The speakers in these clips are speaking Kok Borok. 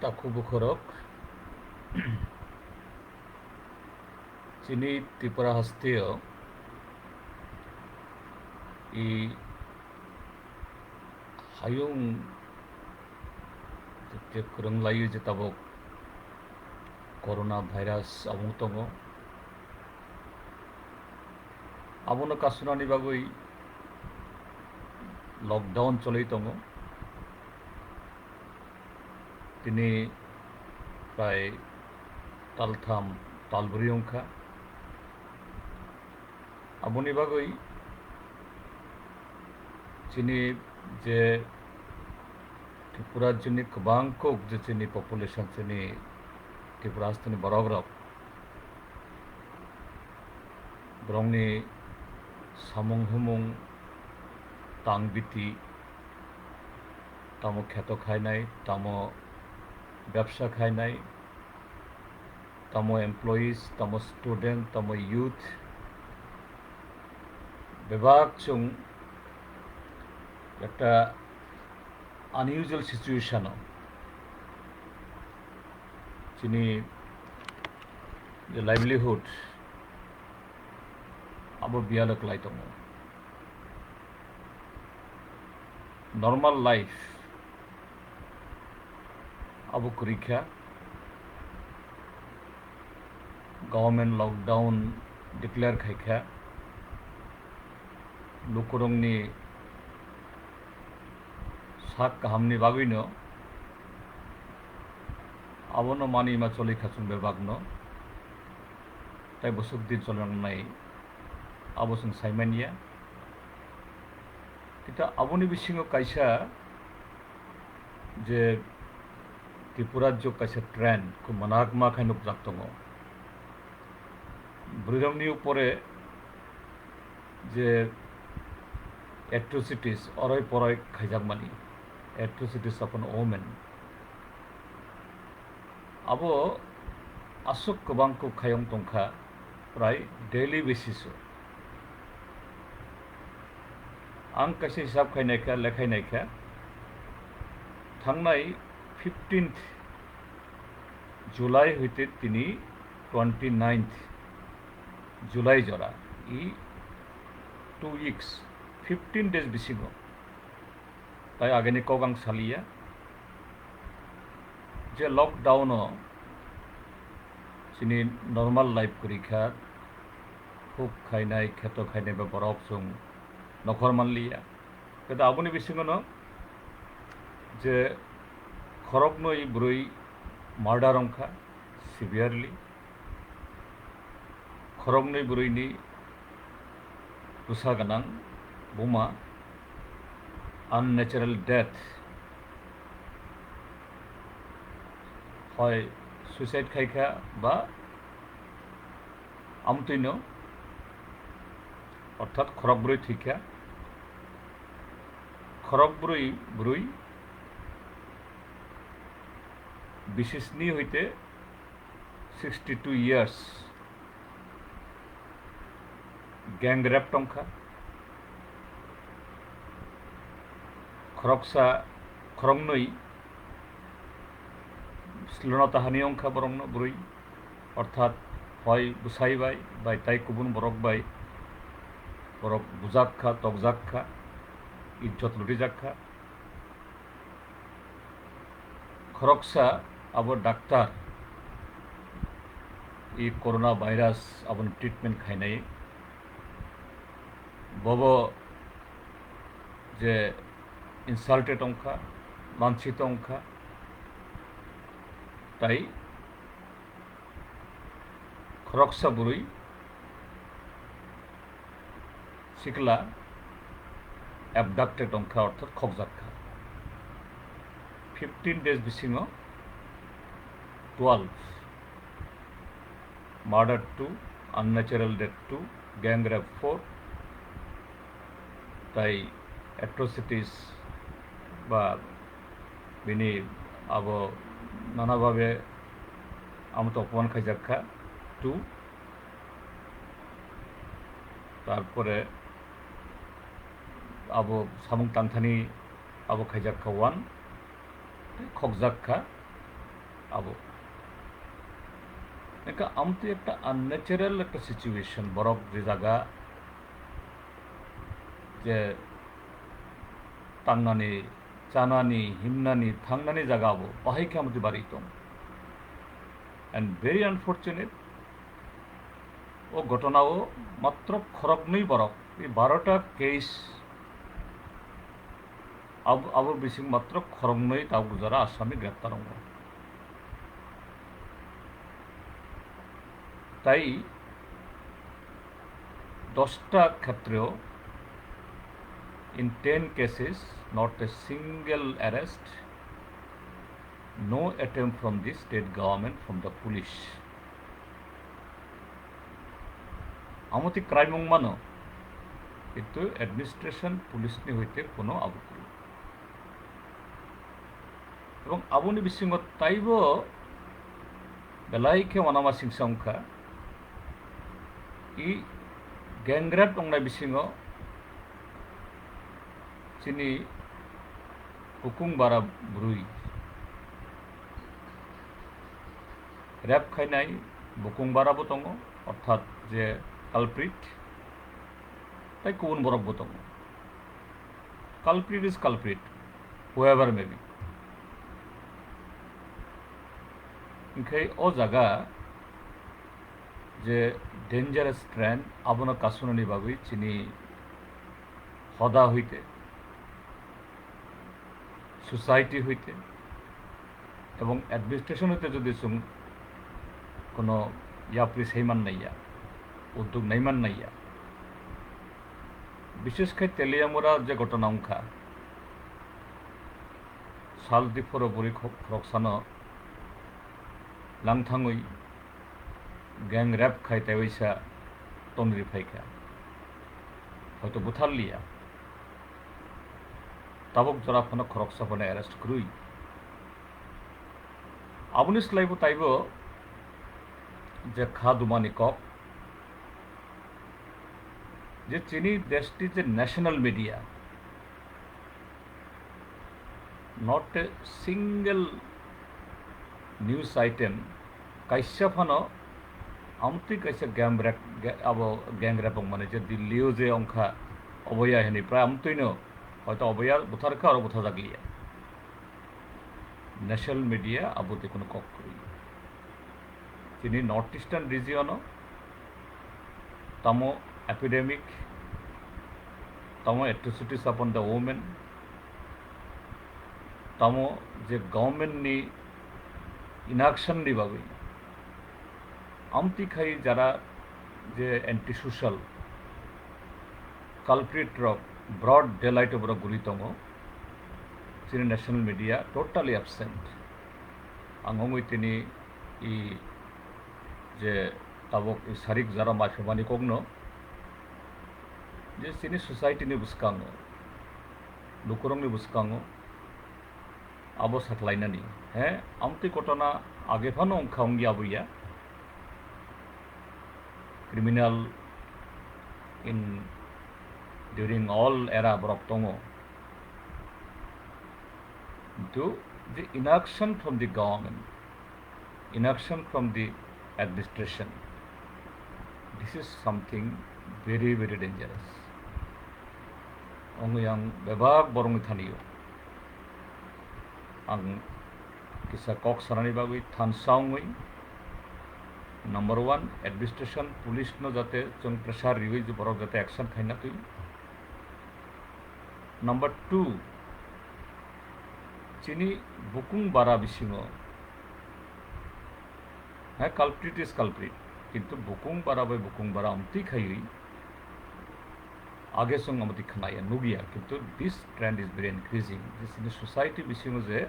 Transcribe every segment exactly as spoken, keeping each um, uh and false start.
Takhuk bukhurok, chini Tripura hasteo i hayung je kwrwng laio je tabuk corona virus abung tongo, abono kasunani bagwi lockdown choli tongo. Tini prai taltham, talbrwi wngkha. Aboni bagwi chini je Tripura rajyoni kwbang kuk je chini population, chini Tripura hasteni borok rok, borokni samung humung, tang biti, tamo kheto khainai, tamo bebsa khainai, tamo employees, tamo student, tamo youth, bebak chwng ekta unusual situation o chini je livelihood abo biyalo kwlai tongo. Normal life abo kwrwi kha, government lockdown declare khai kha, lukurokni sak kahamni bagwino abono manwi ma choli kha chwng bebakno, tai bwswk din choli nangnai abo chwng sai manya. Kita aboni bisingo kaisa je Tripura rajyo kaisa trend khub manakma khai nukjak tongo. Bwrwirokni upore je atrocities, oroi poroi khaijakmani, atrocities upon women, abo aswk kwbang kuk khayong tongkha, prai daily basis o. Ang kaisa hisab khainai kha, lekhainai kha, thangnai fifteenth July hoite tini twenty-ninth July jora, i two weeks, fifteen days bisingo. Tai ageni kok ang saliya je lockdown o chini normal life kwrwi kha, huk khainai, kheto khainai ba borok chwng nokhor manliya. Khe aboni bisingono je khoroknwi bwrwi murder wngkha severely, khoroknwi bwrwini bwsa gwnang buma unnatural death, hoi suicide khai kha ba amtwino, orthat khorokbrwi thwi kha, khorokbrwi bwrwi bisisni hoite sixty two years gang rape tongkha, khoroksa khoroknwi slono tahani wngkha borokno bwrwi, orthat hoi bwsai bai bai tai kubun borok bai borok bujak kha, tokjak kha, ijjot lutijak kha. Khoroksa abo doctor i corona virus aboni treatment khainai, bobo je insulted wngkha, lansito wngkha, tai khoroksa bwrwi sikla abducted wngkha, orthat khokjak kha. Fifteen days bisingo twelve, murder two, unnatural death two, gang rape four, tai atrocities ba bini abo nana babe amto opman khaijak kha two, tarpore abo samung tangthani abo khaijak kha one, khokjak kha abo. Engkha amtwi ekta unnatural ekta situation, borok je jaga je tangnani, chanani, himnani, thangnani jaga abo, bahai khe amtwi bari tong. And very unfortunate, o ghotona o matro khoroknwi borok, ei barota case, Ab-, abo bising matro khoroknwi tabuk jora Assami greptar wngo. Tai dosta khetreo, in ten cases, not a single arrest, no attempt from the state government, from the police. Amoti kraimung mano, kintu administration, police ni hoite kono abo kwrwi. Ebong aboni bisingo taibo belai khe uanama singsa wngkha, i gang rape wngnai bisingo chini bukung bara bwrwi. Rape khainai bukung bara bo tongo, orthat je culprit, tai kubun borok bo tongo. Culprit is culprit, whoever may be. Hinkhe o jaga je dangerous trend, abono kasunani bagwi chini hoda hoite, society hoite ebong administration hoite jodi chwng kono yapri saiman naiya, uddog naiman naiya, bishesh khai Teliamura je ghotona wngkha, sal diphoro bwrwi khok-, khoroksano langthangwi gang rape khai tei waisa tonwi phaikha, hoito butharliya. Tabuk jora phano khoroksa phano arrest kwrwi. Aboni slaibo taibo je kha dumani kok, je chini deshni je national media, not a single news item kaisa phano amtwi kaisa gang rape, ga-, abo gang rape wngmani je Delhi o je wngkha oboya hinwi prai amtwino hoito oboya butharkha oro butharjakliya. National media abo tei kono kok kwrwi. Chini North Eastern region o tamo epidemic, tamo atrocities upon the women, tamo je government ni inaction ni bagwi amtwi khai jara je anti-social culprit rok broad daylight o borok guri tongo, chini national media totally absent. Ang wngwi tini i je tabuk i sarik jara maiphaimani kokno je chini society ni bwskango, lukurokni bwskango abo saklainani. He, amtwi kotona age phano wngkha wngya buya. Criminal in during all era borok tongo. Kintu the inaction from the government, inaction from the administration, this is something very, very dangerous. Wngwi ang bebak borokni thani-o ang kisa kok sanani bagwi thansa wngwi, number one, administration, police no jate chwng pressure riwi je borok jate action khaina twi. Number two, chini bukung bara bisingo, hai, culprit is culprit, kintu bukung bara bai bukung bara amtwi khaiwi age chwng amtwi khnaya nugya, kintu this trend is very increasing. Je chini society bisingo je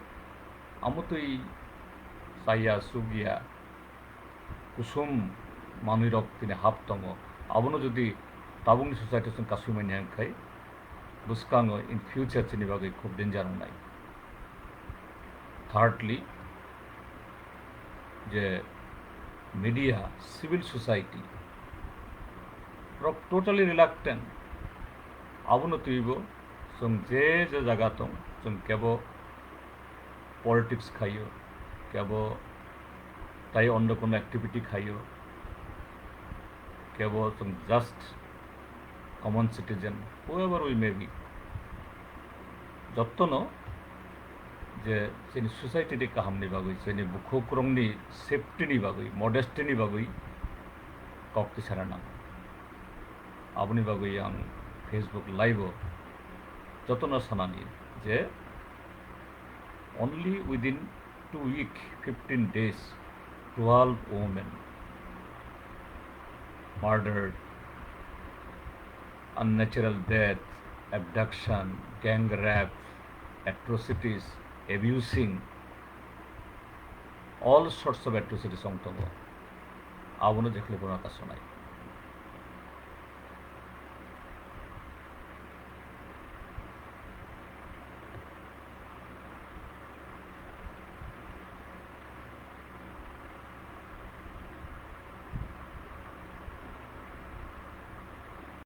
amtwi chaya chukya, kusum manwirok tini hap tongo. Abono jodi tabukni society chwng kasui manya wngkhai, bwskango in future chini bagwi khub danger wngnai. Thirdly, je media, civil society, rok totally reluctant. Abono twibo chwng je je jaga tong, chwng kebo politics khaio, kebo tai onno kono activity khaio, kebo chwng just common citizen, whoever we may be, jottono je chini society ni kaham ni bagwi, chini bukhukrokni safety ni bagwi, modesty ni bagwi kok tisana nango. Aboni bagwi ang Facebook live o jotono sanani je only within two week, fifteen days, twelve women murdered, unnatural death, abduction, gang rape, atrocities, abusing, all sorts of atrocities ong tongo. Abono jekhli bono ta sonai.